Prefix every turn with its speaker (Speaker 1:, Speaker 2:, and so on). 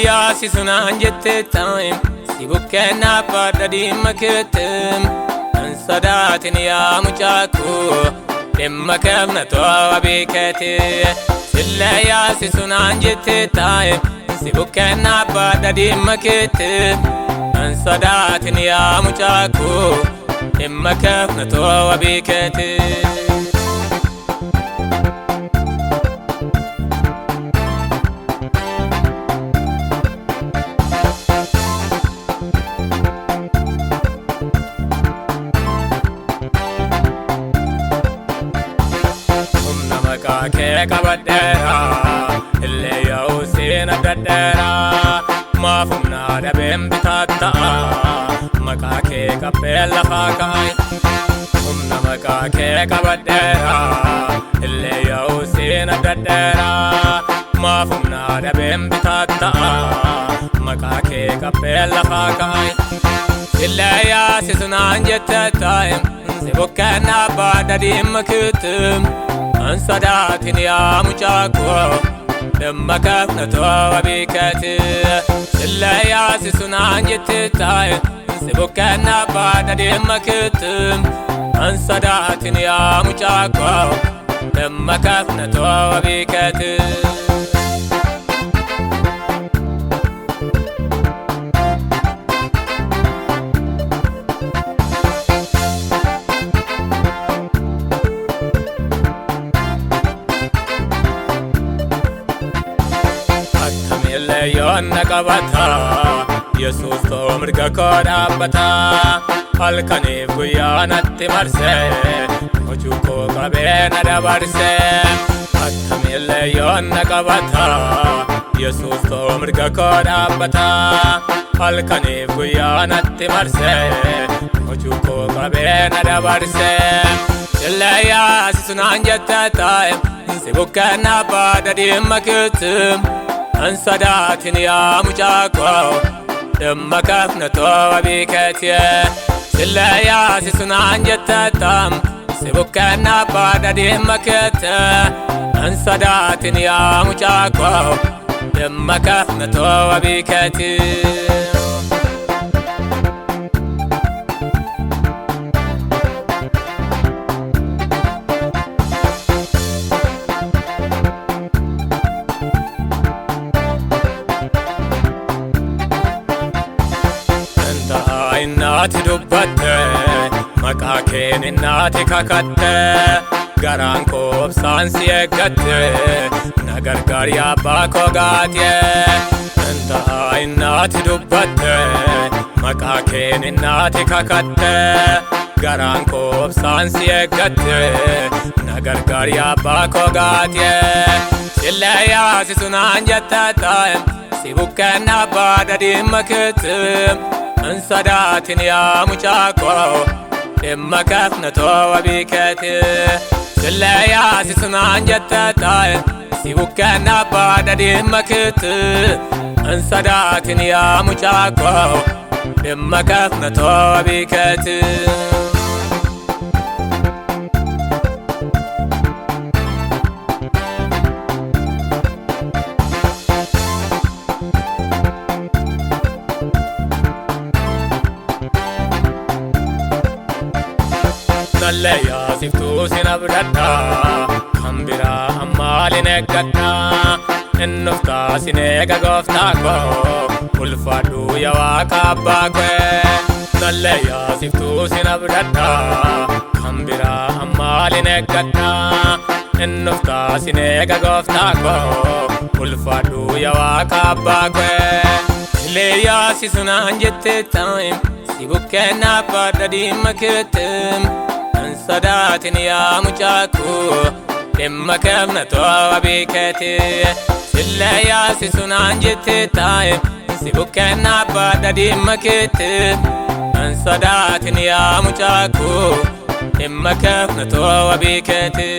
Speaker 1: Silleeyyaasisunaan jettee taa'im si bukkeen dhaabbadha dhimma keettim hin sodaatin yaa mucaa koo dhimma keefna too'a beekate. Silleeyyaasisunaan jettee taa'im si bukkeen dhaabbadha dhimma keettim hin sodaatin yaa mucaa koo dhimma keefna too'a beekate. Humna maqaa kee qabadheera, illee yaa'u siin abdadheera. Maaf humna dhabeen bitaa ta'a, maqaa kee qabbee lafaa kaa'i. Humna maqaa kee qabadheera, illee yaa'u siin abdadheera. Maaf humna dhabeen bitaa ta'a, maqaa kee qabbee lafaa kaa'i. Silleeyyaasisunaan jettee taa'im si bukkeen dhaabbadha dhimma keettim hin sodaatin yaa mucaa koo dhimma keefna too'a beekate. Silleeyyaasisunaan jettee taa'im si bukkeen dhaabbadha dhimma keettim hin sodaatin yaa mucaa koo dhimma keefna too'a beekate. Akkamillee yoon na qabata, Yesuus too mirga koo dhaabbata. Halkaniif guyyaa natti marse, hojii koo qabee na dabarse. Akkamillee yoon na qabata, Yesuus too mirga koo dhaabbata. Halkaniif guyyaa natti marse, hojii koo qabee na dabarse. Silleeyyaasisunaan jettee taa'im si bukkeen dhaabbadha dhimma keettim hin sodaatin yaa mucaa koo dhimma keefna too'a beekate. Silleeyyaasisunaan jettee taa'im si bukkeen dhaabbadha dhimma keette hin sodaatin yaa mucaa koo dhimma keefna too'a beekate. Danda'a innaati dubbatte, maqaa keen innaati kakatte, garaan koo obsaan si eeggatte, na gargaar yaa abbaa koo gaatee. Danda'a innaati dubbatte, maqaa keen innaati kakatte, garaan koo obsaan si eeggatte, na gargaar yaa abbaa koo gaatee. Silleeyyaasisunaan jettee taa'im si bukkeen dhaabbadha dhimma keettim hin sodaatin yaa mucaa koo dhimma keefna too'a beekate. Silleeyyaasisunaan jettee taa'im si bukkeen dhaabbadha dhimma keettim hin sodaatin yaa mucaa koo dhimma keefna too'a beekate. Nalleeyyaasiftuu sin abdadha, kan biraa ammaalin eeggadha. Innuftaa sin eega gooftaa koo, ulfaadhu yaa waaqa abbaa kee. Nalleeyyaasiftuu sin abdadha, kan biraa ammaalin eeggadha. Innuftaa sin eega gooftaa koo, ulfaadhu yaa waaqa abbaa kee. Silleeyyaasisunaan jettee taa'im si bukkeen dhaabbadha dhimma keettim hin sodaatin yaa mucaa koo dhimma keefna too'a beekate. Silleeyyaasisunaan jettee taa'im si bukkeen dhaabbadha dhimma keettim hin sodaatin yaa mucaa koo dhimma keefna too'a beekate.